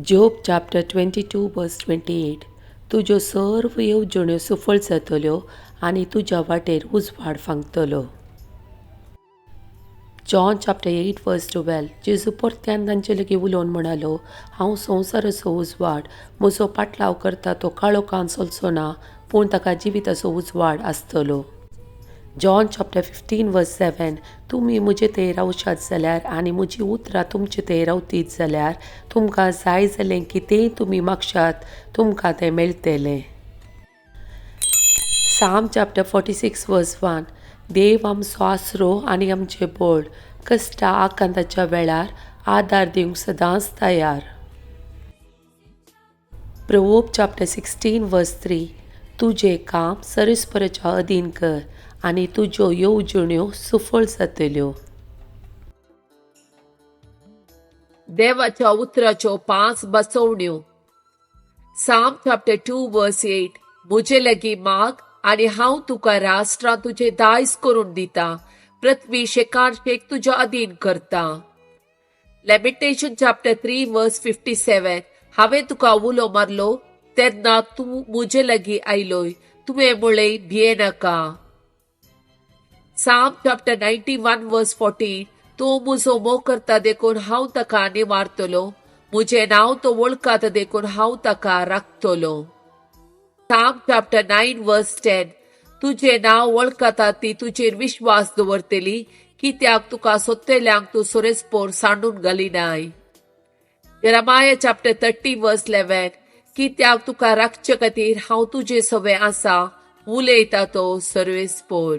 Job chapter 22 verse 28, तुज्यो सर्व येवजण्यो सफळ जातल्यो आनी तुज्या वाटेर उजवाड फांकतलो. John chapter 8 verse 12, जेजू परत्यान तांचे लागीं उलोवन म्हणालो, हांव संवसाराचो उजवाड, म्हजो पाटलाव करता तो काळोखान चलचो ना, पूण ताका जिविताचो उजवाड आसतलो. जॉन चॅप्टर 15 वर्स 7, तुमी म्हजे थंय रावशात जाल्यार आनी म्हजी उतरां तुमचे थंय रावतीत जाल्यार तुमकां जाय जालें कितेंय तुमी मागशात, तुमकां तें मेळटलें. साम चॅप्टर 46 वर्स 1, देव आमचो आसरो आनी आमचें बळ, कश्टा आकांताच्या वेळार आदार दिवंक सदांच तयार. प्रोवर्ब चॅप्टर 16 वर्स 3, तुजें काम सरस्पराच्या अधीन कर आनी तुज्यो येवजण्यो सफळ जातल्यो. देवाच्या उतराच्यो 5 बसवण्यो. साम चॅप्टर 2 वर्स 8, म्हजे लागीं माग आनी हांव तुका राष्ट्रां तुजें दायज करून दिता, पृथ्वी शेकान शेक तुज्या अधीन करता. लॅमिटेशन चॅप्टर 3 वर्स 57, हांवें तुका उलो मारलो तेन्ना तूं म्हजे लागीं आयलोय, तुवें म्हळें भियेनाका. साम चॅप्टर 91 वर्स 14, तूं म्हजो मोग करता देखून हांव ताका निवारतलो, म्हजें नांव तो वळखता देखून हांव ताका राखतलो. साम चॅप्टर 9 वर्स 10, तुजें नांव वळखता ती तुजेर विश्वास दवरतली, कित्याक तुका सोदतल्यांक तूं सोरेस्पोर सांडून घालिनाय. जेरमाया चॅप्टर 30 वर्स 11, कित्याक तुका राखचे खातीर हांव तुजे सवे आसा, उलयता तो सर्वेस्पोर.